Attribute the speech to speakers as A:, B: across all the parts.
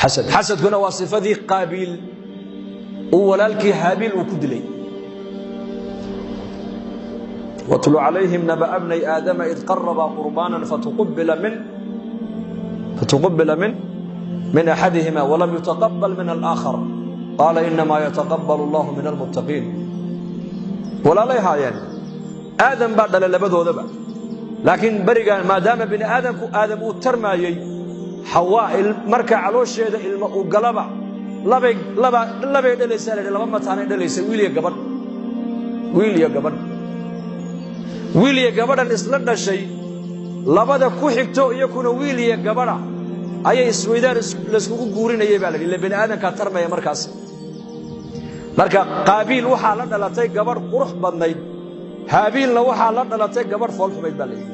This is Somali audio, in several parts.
A: Xasad. Xasadkuna waa sifadii Qaabiil uu walaalkii Haabiil uu ku dilay. Watlu calayhim naba'a bnay Aadama id qarabaa qurbaanan fatuqubila min axadihima walam yutaqabal min alaakhar, qaala inamaa yataqabal allahu min almuttaqiin. Walaalay haayeen, Aadam baa dhalay labadoodaba, laakiin berigaan maadaama bini aadamku Aadam uu tarmaayey, Xawaa marka caloosheeda ilmo uu galaba labay dhalaysaa la yidhi, laba mataanay dhalaysa, wiil iyo gabadh, wiil iyo gabadh. Wiil iyo gabadhan isla dhashay, labada ku xigto iyakuna wiil iyo gabadha ayay isweydaan layskugu guurinayay baa la yidhi. Ille bini aadamkaa tarmaya markaas. Marka Qaabiil waxaa la dhalatay gabadh qurux badnayd, Haabiilna waxaa la dhalatay gabadh foolxumayd baa la yidhi.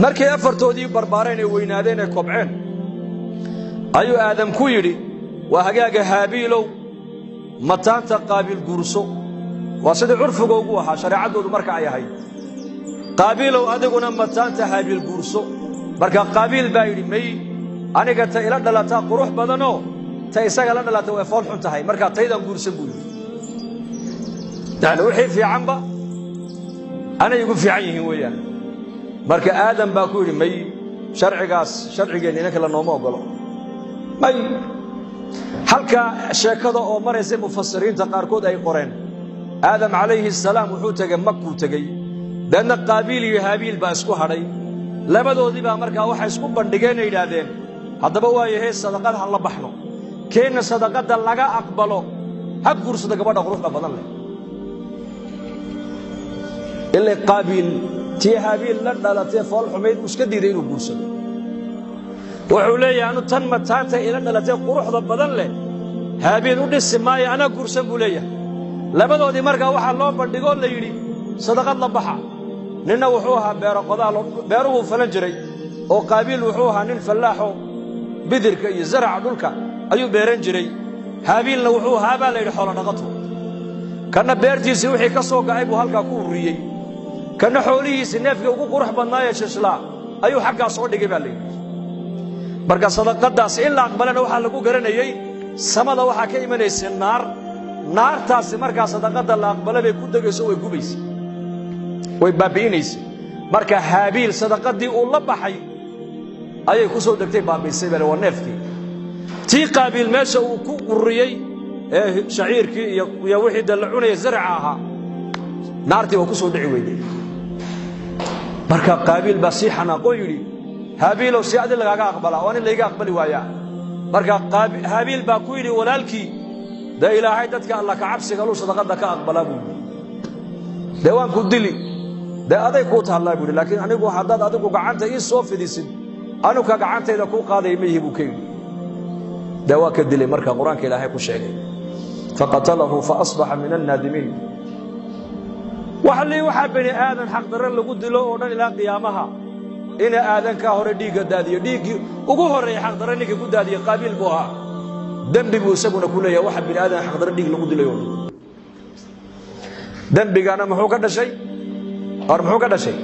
A: Markay afartoodii barbaareen ee weynaadeen ee kobceen, ayuu Aadam ku yidhi: "Waa hagaaga, Haabiilow, mataanta Qaabiil guurso." Waa sidii curfiga ugu ahaa shareecaddoodu marka ay ahayd. "Qaabiilow, adiguna mataanta Haabiil guurso." Marka Qaabiil baa yidhi: "May, aniga ta ila dhalataa qurux badanoo ta isaga la dhalata way fool xun tahay, markaa taydaan guursan," buu yidhi. Yani wixii fiicanba anay igu fiican yihiin weeyaan. Marka Aadam baa ku yidhi: "May, sharcigaas sharcigeenna inanka la nooma ogolo, may." Halkaa sheekada oo maraysa, mufasiriinta qaarkood ay qoreen, Aadam calayhi salaam wuxuu tegey Makuu tegey. Deedna Qaabiil iyo Haabiil baa isku hadhay. Labadoodii baa markaa waxay isku bandhigeen, yidhaahdeen: "Haddaba waa yahay, sadaqad ha la baxno, keenna sadaqadda laga aqbalo ha guursado gabadha quruxda badan leh." Ilay Qaabiil tii Haabiil la dhalatee fool xumayd uu iska diiday inuu guursado. Wuxuu leeyahay: "Anu tan mataanta ila dhalatee quruxda badan leh Haabiil u dhisi maayo, anaa guursan," buu leeyahay. Labadoodii markaa waxaa loo bandhigoo la yidhi: "Sadaqad la baxa." Ninna wuxuu ahaa beero qodaal, beeruhuu falan jiray, oo Qaabiil wuxuu ahaa nin fallaaxo, bidirka iyo zaraca dhulka ayuu beeran jiray. Haabiilna wuxuu ahaa, baa la yidhi, xoolo dhaqato. Kanna beertiisii wixii ka soo ga'ay buu halkaa ku ururiyey, kanna xoolihiisii neefkii ugu qurux badnaayee shishlaa ayuu xaggaa soo dhigay, baa la yidhi. Marka sadaqadaas in la aqbalana waxaa lagu garanayey samada waxaa ka imanaysa naar. Naartaasi markaa sadaqadda la aqbala bay ku degayso, way gubaysa, way baabbi'inaysa. Marka Haabiil sadaqadii uu la baxay ayay ku soo degtay, baabi'isay bale, waa neefkii. Tii Qaabiil meesha uu ku ururiyey ee shaciirkii iyo wixii de la cunaya zaraca ahaa, naartii waa ku soo dhici weyday. Marka Qaabiil baa sii xanaaqoo yidhi: "Haabiilow, si adi lagaaga aqbalaa oo nin layga aqbali waayaa?" Marka Haabiil baa ku yidhi walaalkii: "Dee Ilaahay dadka Alla ka cabsiga luu sadaqadda ka aqbalaa," buu yidhi. "Dee waan ku dili, dee aday kuu taallaa," buu yidhi, "laakiin anigu haddaad adigu gacanta ii soo fidisid, anuka gacantayda kuu qaadaya ma yihi," buu ka yidhi. Dee waa ka dilay. Marka Qur-aanka Ilaahay ku sheegay: faqatalahu faasbaxa min annaadimiin. Waxa lii waxaa bani aadan xaqdarre lagu dilo oo dhan ilaa qiyaamaha, ina aadankaa hore dhiigga daadiyo, dhiiggii ugu horreeyey xaqdarre ninkii ku daadiyey Qaabiil buu ahaa. Dembi buu isaguna ku leeyahay waxa bini aadan xaqdarre dhiig lagu dilay oo dhan. Dembigana muxuu ka dhashay? Or muxuu ka dhashay?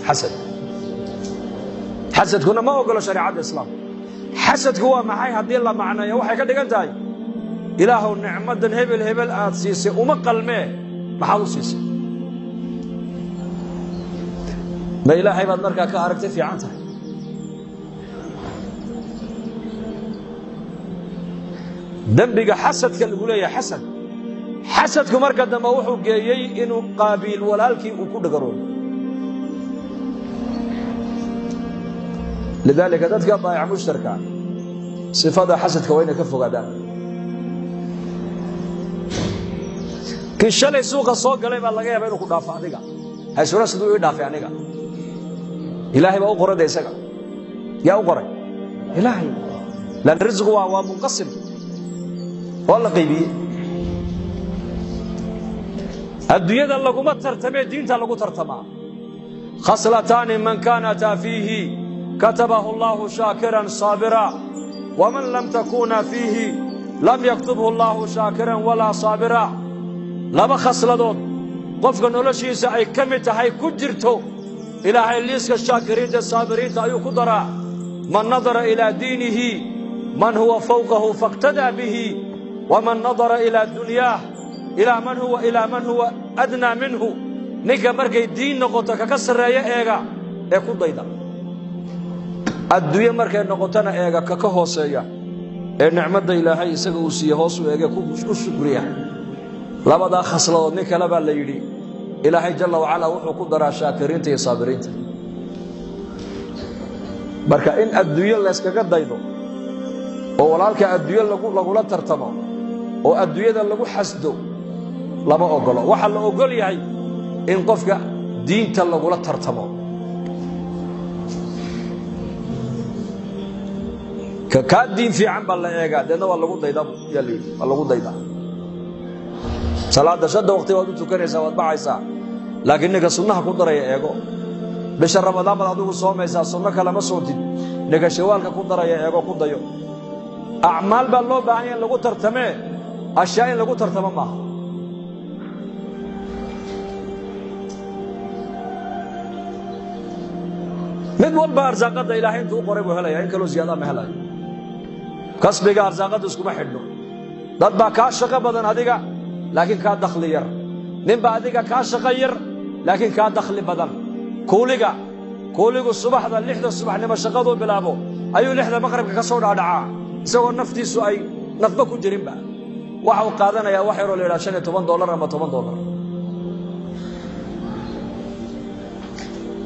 A: Xasad. Xasadkuna ma ogolo shareecadda Islaamka. Xasadku waa maxay? Haddii la macneeyo, waxay ka dhigan tahay: "Ilaahow, nicmaddan hebel hebel aad siisay uma qalmee, maxaad u siisay? Ma Ilaahay baad markaa ka aragtay fiican tahay?" Dembiga xasadka lagu leeyahay, xasad. Xasadku marka dambe wuxuu geeyey inuu Qaabiil walaalkii uu ku dhagaroobo. Lidaalika dadka baayac mushtarka sifada xasadka waa inay ka fogaadaan. Kii shalay suuqa soo galay baa laga yaaba inuu ku dhaafo adiga. Haysuna siduu ii dhaafay aniga? Ilaahay baa u qoray de. Isaga yaa u qoray? Ilaahay. Lan risqu waa munqasim, waa la qaybiyey. Adduunyada laguma tartamee, diinta lagu tartamaa. Khaslataani man kaanataa fiihi katabahu allahu shaakiran saabira, waman lam takuna fiihi lam yaktubhu allahu shaakiran walaa saabira. Laba khasladood qofka noloshiisa ay ka mid tahay, ku jirto, Ilaahay liiska shaakiriinta saabiriinta ayuu ku daraa. Man nadara ilaa diinihi Man huwa fawqahu faاqtadaa bihi, waman nadara ilaa dunyaah ilaa man huwa adnaa minhu. Ninka markay diin noqoto kaka sarreeya eega ee ku dayda, adduunye markay noqotona eega kaka hooseeya ee nicmadda Ilaahay isaga uu siiye hoos u eege ku shukriya. Labadaa khasladood nin kale baa la yidhi Ilaahay jalla wacalaa wuxuu ku daraa shaakiriinta iyo saabiriinta. Marka in adduunyo layskaga daydo oo walaalka adduunyo lagula tartamo oo adduunyada lagu xasdo lama ogolo. Waxaa la ogol yahay in qofka diinta lagula tartamo. Ka kaa diin fiican baa la eegaa, deedna waa lagu daydaa yaa la yidhi, waa lagu daydaa. Salaadda shanta waqti waad u tukanaysaa, waad baxaysaa, laakiin ninka sunnaha ku daraya eego. Bisha Ramadaan baad adigu soomaysaa, sunno kalema soontid, ninka shawaalka ku daraya eego, ku dayo. Acmaal baa loo baahan ya in lagu tartamee, ashyaa in lagu tartamo maaha. Mid walba arsaaqadda Ilaahay intuu u qoray buu helaya, in kaloo ziyaada ma helayo. Kasbiga arsaaqadda iskuma xidhno. Dad baa kaa shaqo badan adiga laakiin kaa dakhli yar, nin baa adiga kaa shaqo yar laakiin kaa dakhli badan. Kuuligu subaxda 6da subaxnimo shaqaduu bilaabo ayuu 6da maqribka ka soo dhaadhacaa, isagoo naftiisu ay nafba ku jirinba. Waxa uu qaadanayaa wax yaroo la yidhaha $15 ama $10.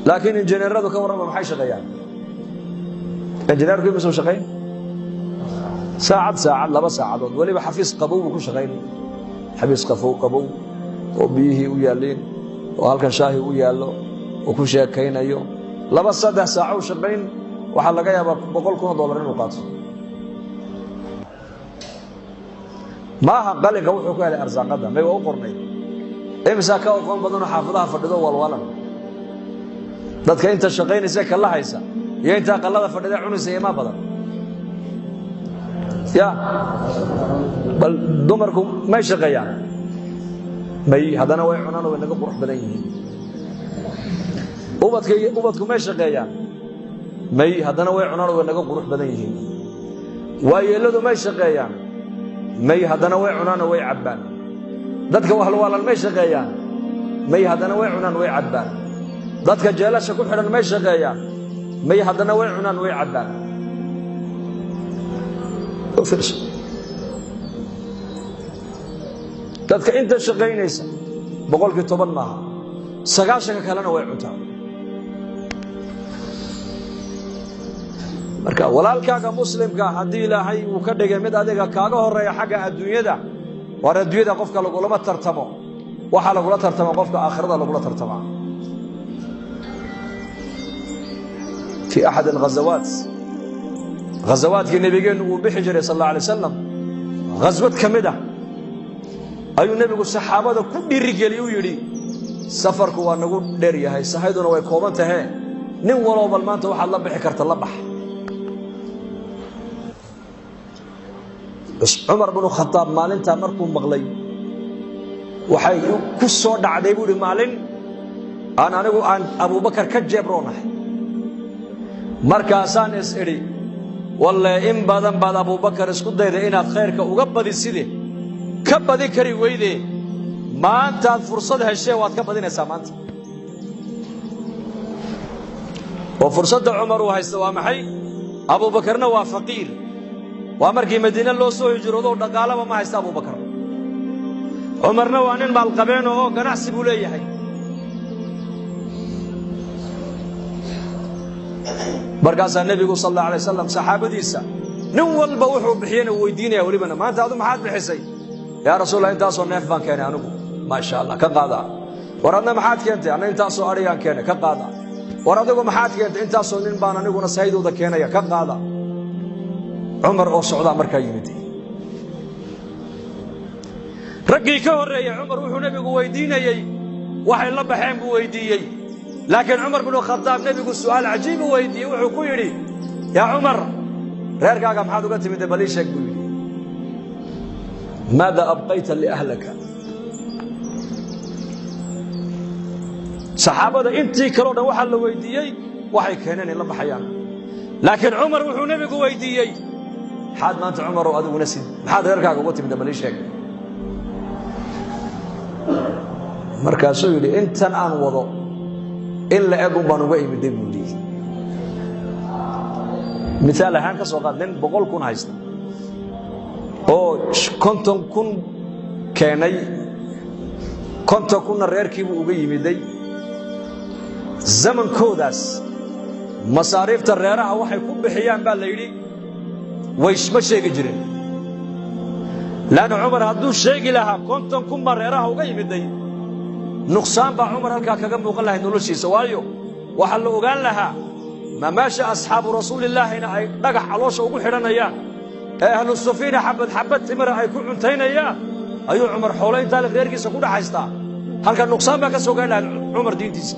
A: Laakiin injineeradu ka warrama, maxay shaqeeyaan? Injineerku imisuu shaqayn? Saacad, saacad, 2 saacadood. Weliba xafiis qabow buu ku shaqaynay, xafiis qafow qabow oo biyihii u yaalliin oo halkan shaahi u yaallo oo ku sheekaynayo. 2, 3 saaco u shaqayn, waxaa laga yaabaa $100,000 inuu qaato. Maaha qalinka wuxuu ku helay arsaaqadda, may waa u qornayd. Imisaa ka aqoon badanoo xaafadaha fadhido walwalan? Dadka inta shaqaynaysa kala haysa iyo inta aqalada fadhida cunaysa imaa badan. Ya bal dumarku may shaqeeyaan? May, haddana way cunaan oo way naga qurux badan yihiin. Ubadku may shaqeeyaan? May, haddana way cunaan oo way naga qurux badan yihiin. Waayeelladu may shaqeeyaan? May, haddana way cunaan oo way cabbaan. Dadka wahlwaalan may shaqeeyaan? May, haddana way cunaan, way cabbaan. Dadka jeelasha ku xidhan may shaqeeyaan? May, haddana way cunaan, way cabbaan. Dadka inta shaqaynaysa 10% maaha, 90ka kalena way cuntaa. Marka walaalkaaga muslimka haddii Ilaahay uu ka dhigay mid adiga kaaga horeeya xagga adduunyada, waar adduunyada qofka lagulama tartamo. Waxaa lagula tartama qofka aakhirada lagula tartamaa. Fii axad alghazawaat, ghazawaadkii nebigeennu uu bixi jiray sal alla alay wasalam, ghaswad ka mid ah ayuu nebigu saxaabada ku dhiirigeliy u yidhi: safarku waa nagu dheer yahay, sahayduna way kooban tahee, nin waloo bal maanta waxaad la bixi karta la bax. Cumar binu Khadaab maalintaa markuu maqlay waxay ku soo dhacday, buu ihi, maalin aan anigu aan Abuubakar ka jeebroonahay. Markaasaan is idhi: walle in badan baad Abuubakar isku dayday inaad khayrka uga badiside, ka badin kari weyde, maantaad fursad heshee waad ka badinaysaa maanta. Oo fursadda Cumar uu haysta waa maxay? Abuubakarna waa faqiir, waa markii Madiine loo soo hijroodo, dhaqaalaba ma haysta Abuubakar. Cumarna waa nin maalqabeeno oo ganacsi buu leeyahay. Markaasaa nebigu sal alla alay wasalam saxaabadiisa nin walba wuxuu bixiyena weydiinaya welibana: maanta adu maxaad bixisay? Yaa rasuul Allah, intaasoo neef baan keenay anigu. Maasha Allah, ka qaada. War adna maxaad keentay? Anna intaasoo adhigaan keenay. Ka qaada. War adigu maxaad keentay? Intaasoo nin baan aniguna sahaydooda keenaya. Ka qaada. Cumar oo socdaa markaa yimid. Raggii ka horreeyey Cumar wuxuu nebigu weydiinayey waxay la baxeen buu weydiiyey, laakiin Cumar binu Khadaab nebigu su'aal cajiibu weydiiyey. Wuxuu ku yidhi: yaa Cumar, reerkaaga maxaad uga timid? Bal ii sheeg, buu yidhi. Maada abqayta liahlaka? Saxaabada intii kaleo dhan waxaa la weydiiyey waxay keeneen in la baxayaan, laakiin Cumar wuxuu nebigu weydiiyey Maxaad maanta Cumarow adiguna sid, maxaad reerkaaga uga timid, bal ii sheeg. Markaasuu yidhi intan aan wado in la eg un baan uga imiday buu yidhi. Miaal ahaan ka soo qaad nin 100,000 haysta oo 50,000 keenay, 50,000-na reerkiibuu uga yimiday. Zamankoodaas masaariifta reeraha waxay ku bixiyaan baa la yidhi waysma sheegi jirin. Laanna Cumar hadduu sheegi lahaa 50,000 baa reeraha uga yimiday, nuqsaan baa Cumar halkaa kaga muuqan lahayd noloshiisa. Waayo waxaa la ogaan lahaa ma meesha asxaabu rasuulillaahina ay dhagax caloosha ugu xidhanayaan ee ahlu safiina xabad xabad timira ay ku cuntaynayaan ayuu Cumar xoolo intaa reerkiisa ku dhaxaystaa. Halka nuqsaan baa ka soo gaari lahayd Cumar diintiisa.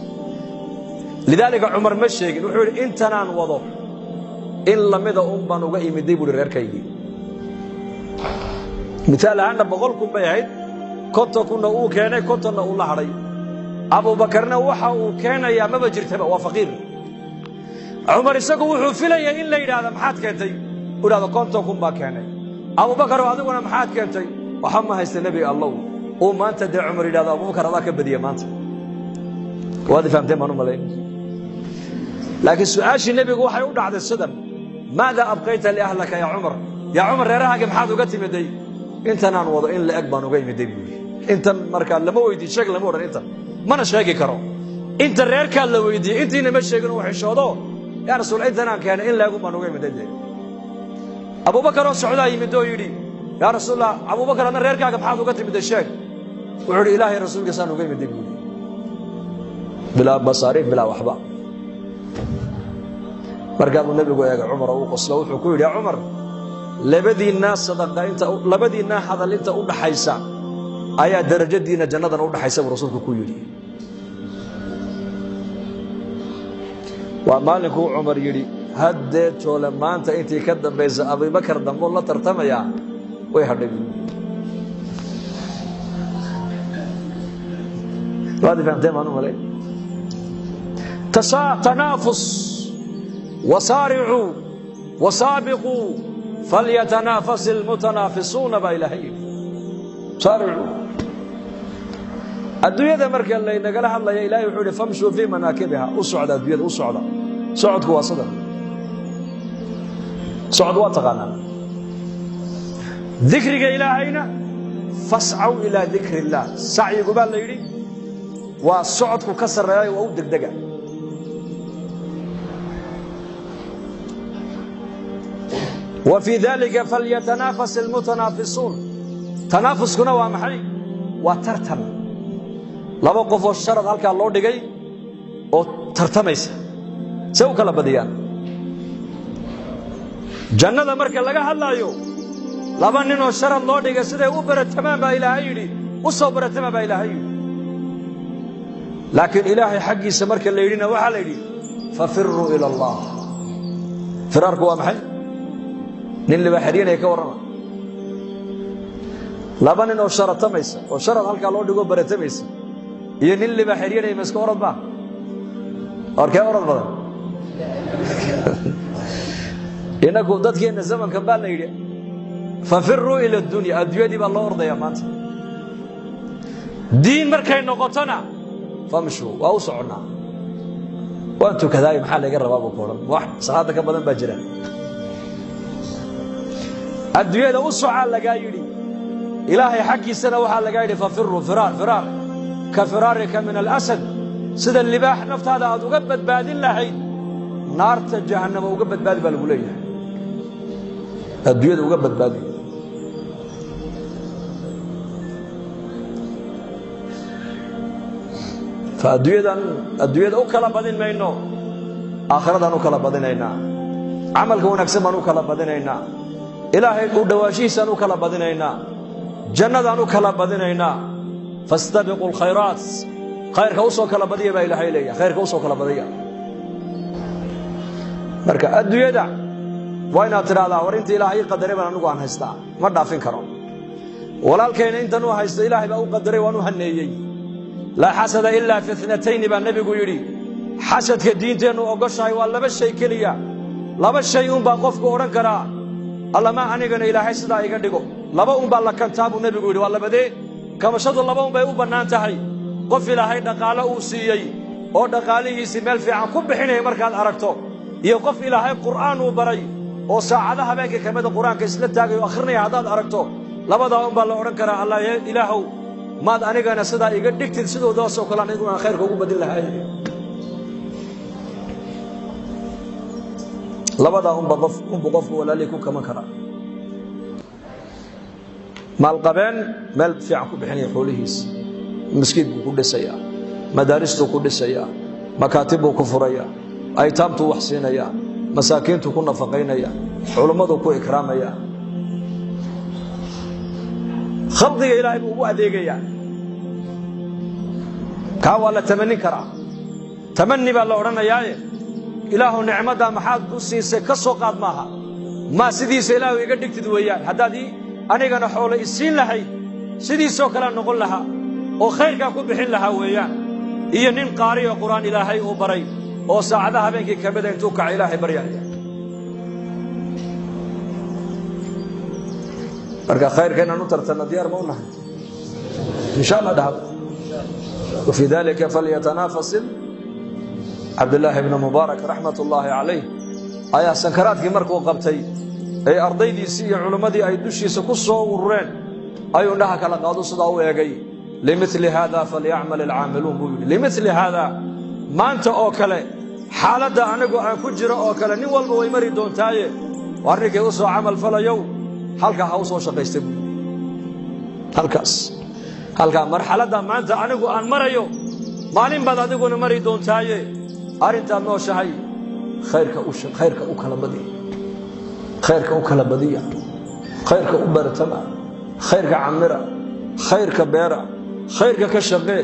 A: Lidaalika Cumar ma sheegin, wuxuu yidhi intanaan wado in lamida un baan uga imiday buuhi reerkaygii. Mitaal ahaanna 100,000 bay ahayd, 50,000-na uu keenay, 50-na uu la hadhay. Abuubakarna waxa uu keenayaa maba jirtaba, waa faqiir. Cumar isagu wuxuu filayay in la yidhaahda maxaad keentay, u idhahdo 50,000 baa keenay. Abuubakarow adiguna maxaad keentay? Waxa ma haysta nebi Allow. Uu maanta dee Cumar yidhahdo Abubakar adaa ka badiya maanta. Waad fahamteen baan u malayn. Laakiin su'aashii nebigu waxay u dhacday sidan: maada abqayta liahlaka yaa Cumar? Yaa Cumar, reerahaagi maxaad uga timiday? Intanaan wado in la eg baan uga imiday buu yidhi. Intan markaa lama weydiin, sheeg lama odhan, intan mana sheegi karo. Inta reerkaa la weydiiyey intiina ma sheegin, uu xishoodo. Yaa rasuul, intanaan keenay in la egun baan uga imiday. Dee Abubakar oo socdaa yimid oo yidhi yaa rasuulallah, Abubakar adna reerkaaga maxaad uga timiday sheeg. Wuxuu yidhi Ilaahay rasuulkiisaan uga imiday buu yidhi, bilaa masaariif, bilaa waxba. Markaa buu nebigu eegay Cumar oo uu qoslo, wuxuu ku yidhi yaa Cumar, labadiinnaa sadaqa inta, labadiinnaa hadal inta u dhaxaysa ayaa darajadiinna jannadan u dhaxaysa buu rasuulku ku yidhi. Waa maalinkuu Cumar yidhi haddee toole maanta intii ka dambaysa Abubakar dambo la tartamayaa way hadhay buu. Waad fahamteen baan u malay. Tanaafus, wasaaricuu wasaabiquu falyatanaafas ilmutanaafisuuna baa Ilaahay yidhi. Saaricuu. Adduunyada marka laynagala hadlaya Ilahay wuxuu yidhi famshuu fii manaakibiha, u socda adduunyada, u socda. Socodku waa sidan, socod waa taqaanaa. Dikriga Ilaahayna fascaw ilaa dikri illaah. Sacyigu baa la yidhi waa socodku ka sarreeyayo, waa u degdega. Wa fii dalika falyatanaafas ilmutanaafisuun. Tanaafuskuna waa maxay? Waa tartan. Laba qof oo sharad halkaa loo dhigay oo tartamaysa see u kala badiyaan. Jannada marka laga hadlaayo laba nin oo sharad loo dhigay siday u baratamaan baa Ilaahay yidhi, u soo baratamaan baa Ilaahay yidhi. Laakiin Ilaahay xaggiisa marka la yidhina waxaa la yidhi fafiruu ila Allah. Firaarku waa maxay? Nin libaaxeryanaya ka warrama. Laba nin oo sharatamaysa oo sharad halkaa loo dhigoo baratamaysa iyo nin libaaxeryanaya ma iska orad maa? Orkee orad badan? Inaku dadkeenna zamankan baa la yidhi fafiruu ila dunya, adduunyadii baa loo ordayaa maanta. Diin markay noqotona famshuu, waa u soconnaa. Waan tukadaayo maxaa layga rabaa buu ku odhan. Wax salaadda ka badan baa jira. Adduunyada u socaa lagaa yidhi, Ilaahay xaggiisana waxaa lagaa yidhi fafiruu, firaar, firaar ka firaarika min alasad. Sida libaax naftaada aad uga badbaadin lahayd naarta jahannama uga badbaadi baa lagu leeyahay. Adduunyada uga badbaadi. Fa adduunyadan, adduunyada u kala badin mayno, aakhiradaan u kala badinaynaa. Camalka wanaagsan baan u kala badinaynaa. Ilaahay u dhowaanshihiisaan u kala badinaynaa. Jannadaan u kala badinaynaa. Fastabiquu alkhayraat, khayrka u soo kala badiya baa Ilaahay leeyahay, khayrka u soo kala badiya. Marka adduunyada waa inaad tidhahdaa war inta Ilaahay ii qadaray baan anigu aan haystaa, ma dhaafin karo. Walaalkayna intan uu haysto Ilaahay baa u qadaray, waan u haneeyey. Laa xasada ilaa fi itnatayni baa nebigu yidhi. Xasadka diinteennu ogoshahay waa laba shay keliya. Laba shay unbaa qofku odhan karaa Allama anigana Ilaahay sidaa iga dhigo. Laba unbaa la kantaa buu nebigu yidhi. Waa labadee kabashadu? Laba un bay u bannaan tahay. Qof Ilaahay dhaqaalo uu siiyey oo dhaqaalihiisii meel fiican ku bixinaya markaad aragto, iyo qof Ilaahay Qur'aan uu baray oo saacadaha habeenka ka mida Qur-aanka isla taagay oo akhrinaya haddaad aragto, labadaa un baa la odhan karaa: "Allah Ilaahow, maad anigana sidaa iga dhigtid, sidoodaasoo kale aniguna aan khayrka ugu badin lahaay." Labadaa unba qof unbuu qofku walaalihii ku kaman karaa: maalqabeen meel fiican ku bixinaya xoolihiisa, maskiid buu ku dhisayaa, madaaristuu ku dhisayaa, makaatib buu ku furayaa, aytaamtuu wax siinayaa, masaakiintuu ku nafaqaynaya, culummaduu ku ikraamaya, khalqiga Ilaahay buu ugu adeegayaa. Kaa waa la tamanin karaa, tamani baa la odhanayaaye. Ilaahu nicmaddaa maxaad u siisay ka soo qaad maaha, maa sidiisa Ilaahu iga dhigtid weeyaan. Haddaad anigana xoolo isiin lahayd, sidiisoo kalea noqon lahaa oo khayrkaa ku bixin lahaa weeyaan. Iyo nin qaariyo Qur'aan Ilaahay uu baray oo saacadaha habeenkii ka mida intuu kaca Ilaahay baryaya. Marka khayrka inaan u tartanna diyaar ma u nahay? Insha Allah dhahdo. Wafii dalika falyatanaafas. Cabdillaahi ibnu Mubaarak raxmat ullaahi calayh ayaa sankaraadkii markuu qabtay ee ardaydiisii iyo culimmadii ay dushiisa ku soo urureen ayuu indhaha kala qaadu sidaa u eegay. "Limili haada falyacmal alcaamiluun," buu yidhi. Limili haada, maanta oo kale, xaaladda anigu aan ku jiro oo kale, nin walba way mari doontaaye, waar ninkay u soo camal falayow halkaa ha u soo shaqaystay buu yidhi. Halkaas, halkaa marxaladda maanta anigu aan marayo, maalin baad adiguna mari doontaaye, arrintaad nooshahay khayrka u kala badiya, khayrka u kala badiya, khayrka u baratama, khayrka camira, khayrka beera, khayrka ka shaqee.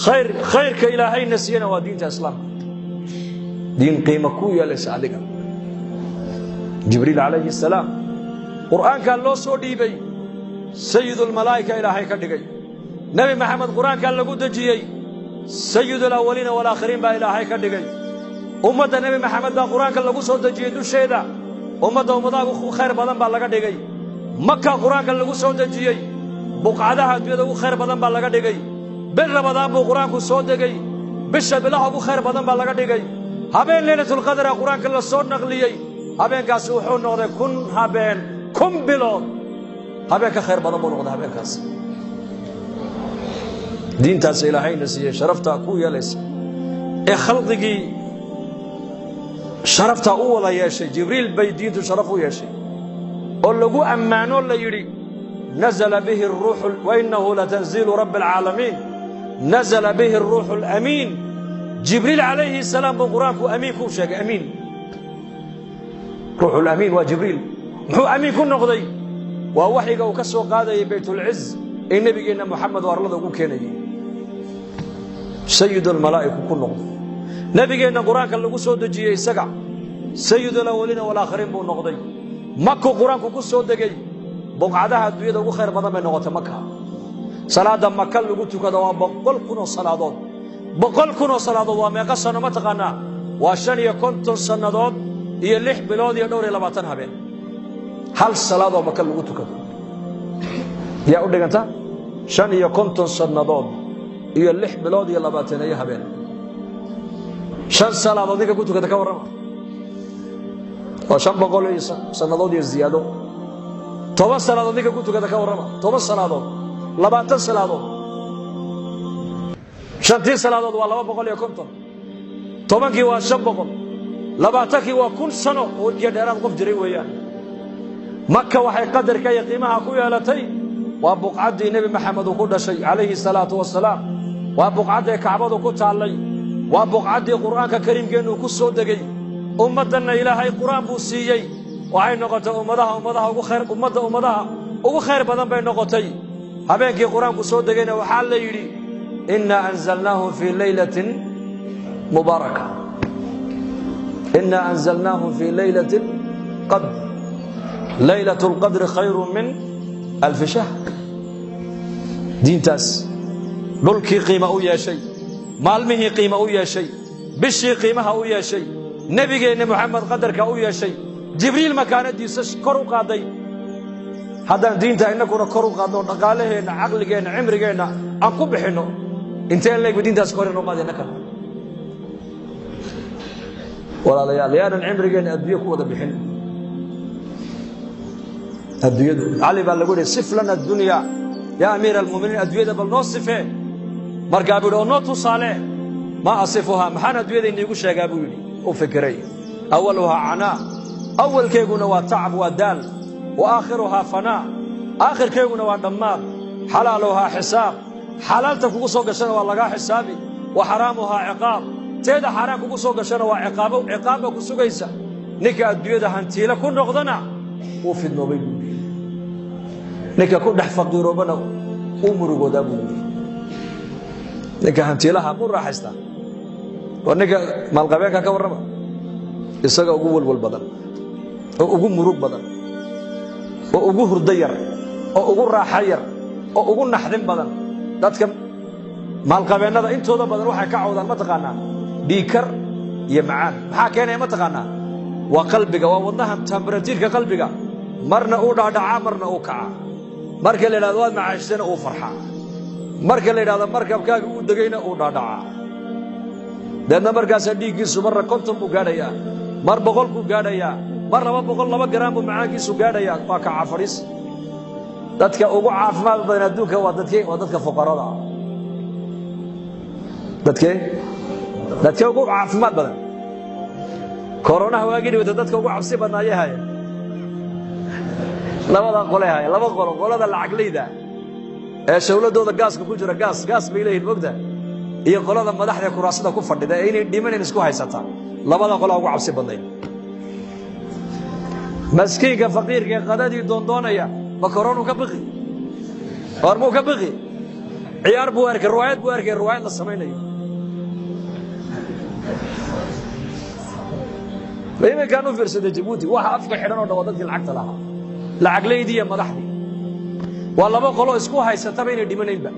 A: Khayr, khayrka Ilaahayna siiyana waa diinta Islaamka, diin qiimo ku yeelaysa adiga. Jibriil calayhi salaam Qur'aankaa loo soo dhiibay, sayidulmalaa'ika Ilaahay ka dhigay. Nebi Maxamed Qur'aankaa lagu dejiyey, sayidulawaliina walaakhiriin baa Ilaahay ka dhigay. Ummadda Nebi Maxamed baa Qur-aanka lagu soo dejiyey dusheeda, ummadda ummadaha ugu khayr badan baa laga dhigay. Maka Qur-aanka lagu soo dejiyey, buqcadaha adduunyada ugu khayr badan baa laga dhigay. Bil Ramadaan buu Qur-aanku soo degay, bisha bilaha ugu khayr badan baa laga dhigay. Habeen Leylatulqadra Qur-aanka la soo naqliyey, habeenkaasi wuxuu noqday 1000 habeen 1000 bilood habeen ka khayr badan buu noqday habeenkaasi. Diintaas Ilaahayna siiyey sharaftaa ku yeelaysa ee khalqigii sharaftaa u wada yeeshay. Jibriil bay diintu sharaf u yeeshay oo lagu ammaano la yidhi nazla bihi ruuxu wainahu latanziilu rabbi alcaalamiin, nazla bihi aruuxu alamiin. Jibriil calayhi salaam buu Qur-aanku amiin ku sheegay. Amiin, ruuxulamiin waa Jibriil. Muxuu amiin ku noqday? Waa waxyiga uu ka soo qaadayay Baytulciz ee nebigeenna Moxamed oo arlada ugu keenayay. Sayidulmalaa'iku ku noqday. Nebigeenna Qur-aanka lagu soo dejiyey, isaga sayidulawaliina walaakhiriin buu noqday. Makuu Qur-aanku ku soo degay, buqcadaha adduunyada ugu khayr badan bay noqotay Maka. Salaadda Maka lagu tukado waa 100,000 oo salaadood. 100,000 oo salaadood waa meeqa sano, ma taqaanaa? Waa 55 sannadood iyo 6 bilood iyo dhowr iyo labaatan habeen. Hal salaadoo Maka lagu tukado yaa u dhiganta 55 sannadood iyo 6 bilood iyo labaataneeyo habeen. Shan salaadood ninka ku tukata ka warrama, waa 500 iyo sannadood iyo ziyaado. 10 salaadood ninka ku tukata ka warrama, 10 salaadood, 20 salaadood. Shantii salaadood waa 250, 10-kii waa 500, 20-kii waa 1000 sano oo iyo dheeraad qof jiray weeyaan. Maka waxay qadarka iyo qiimaha ku yeelatay waa buqcaddii Nebi Maxamed uu ku dhashay calayhi salaatu wasalaam, waa buqcaddii Kacbadu ku taallay, waa buqcaddii Qur'aanka kariimkeennu ku soo degay. Ummaddanna Ilaahay Qur'aan buu siiyey. Waxay noqotay ummadaha ummadaha ugu khayr, ummadda ummadaha ugu khayr badan bay noqotay. Habeenkii Qur-aanku soo degayna waxaa la yidhi: "Innaa anzalnaahu fii laylatin mubaaraka, innaa anzalnaahu fii laylati qadr, laylat lqadri khayru min alfi shahr." Diintaas dhulkii qiima u yeeshay, maalmihii qiima u yeeshay, bishii qiimaha u yeeshay, nebigeenna Moxamed qadarka u yeeshay. Jibriil makaanadiisa kor u qaaday. Haddaan diinta innakuna kor u qaadno, dhaqaalaheenna, caqligeenna, cimrigeenna aan ku bixinno, inteen leegba diintaas kor inoo qaada innakana? Walaalayaal, yaanan cimrigeenna adduunye ku wada bixin. Adduunyadu, Cali baa lagu yihi: "صف لنا الدنيا يا أمير المؤمنين." Adduunyada bal noo sifee. Markaa buu yidhi oo noo tusaale. "ما أصفها?" Maxaan adduunyada iniigu sheegaa, buu yidhi. U fikiray. "أولها عناء," awalkeyguna waa tacab, waa daal. "وآخرها فناء," aakhirkeyguna waa dhammaad. "حلالها حساب," xalaalta kugu soo gashana waa lagaa xisaabi. "وحرامها عقاب," teeda xaaraan kugu soo gashana waa ciqaabo, ciqaab baa ku sugaysa. Ninka adduunyada hantiile ku noqdana wuu fidnoobay, buu yidhi. Ninka ku dhex faqiiroobana wuu murugoodaa, buu yidhi. Ninka hantiilaha mu raaxaystaa? Waa ninka maalqabeenka ka warrama, isaga ugu walwal badan oo ugu murug badan oo ugu hurdo yar oo ugu raaxo yar oo ugu naxdin badan. Dadka maalqabeennada intooda badan waxay ka cawdaan, ma taqaanaa? Dhiikar iyo macaan. Maxaa keenaya, ma taqaanaa? Waa qalbiga, waa wadnaha, temperature-ka qalbiga. Marna uu dhaadhacaa, marna uu kacaa. Marka la yidhahdo waad macaashtana, uu farxaa. Marka la yidhahdo markabkaaga uu degayna, uu dhaadhacaa. Deedna markaasaa dhiiggiisu marna 50 buu gaadhayaa, mar 100 buu gaadhayaa, mar 202 garaam buu macaankiisu gaadhayaa. Waa kaca fadhiis. Dadka ugu caafimaad badan adduunka waa dadke? Waa dadka fuqarada ah. Dadkee? Dadkee ugu caafimaad badan? Koronaha waagii dhibata, dadka ugu cabsi badnaayay haya labada qolay haya, laba qolo: qolada lacagleyda ee shawladooda gaaska ku jira, gaas gaas bay leeyihin, mogta, iyo qolada madaxda kuraasada ku fadhida ee inay dhimanan isku haysataa. Labada qolaa ugu cabsi badnayd. Maskiinka faqiirka ee qadadii doondoonaya ma koronu ka biqi? War muu ka biqi? Ciyaar buu arkay, riwaayad buu arkay, riwaayad la samaynayo. Iminkaan u fiirsaday Jabuuti, waxa afka xidhan oo dhan waa dadkii lacagta lahaa, lacagleydii iyo madaxdii. Waa laba qolo isku haysataba inay dhimanaynba.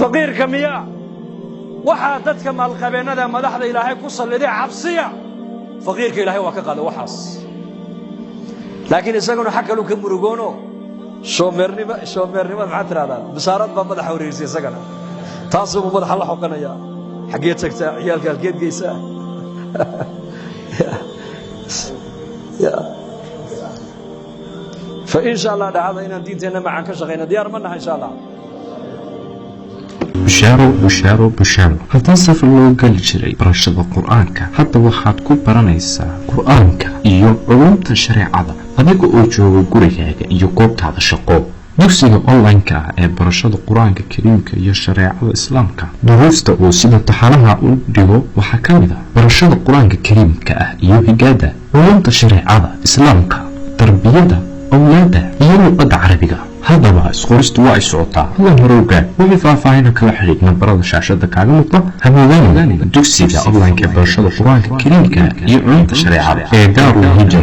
A: Faqiirka miyaa? Waxaa dadka maalqabeennada, madaxda Ilaahay ku salliday cabsiya. Faqiirka Ilaahay waa ka qaaday waxaas, laakiin isaguna xag kaluu ka murugoono. Shoomeernimo, shoomeernimada maxaa tidhahdaa? Bisaarad baa madaxa wareerisay isagana, taasuu madaxa la xoqanaya. Xaggee tagtaa? Ciyaalka halkeed geysaa? Fa insha Allah dhacda inaan diinteenna macaan ka shaqayno. Diyaar ma naha, insha Allah?
B: Bushaaro, bushaaro, bushaaro! Haddii safar loo geli jiray barashada Qur-aanka, hadda waxaad ku baranaysaa Qur-aanka iyo culumta shareecada adiga oo jooga gurigaaga iyo goobtaada shaqo. Dugsiga online-ka ah ee barashada Qur-aanka Kariimka iyo shareecada Islaamka, duruusta uu sida taxanaha u dhigo waxaa ka mid ah barashada Qur-aanka Kariimka ah iyo higaada, culumta shareecada Islaamka, tarbiyada awlaada iyo luqadda Carabiga. Haddaba isqoristu waa ay socotaa, hadan hore ogaad. Wixii faahfaahina kala xidhiidh nambarada shaashada kaaga muuqda. Hamoodaan dugsiga online-ka ee barashada Qur-aanka Kariimka iyo culumta shareecada ee Daarul Hijra.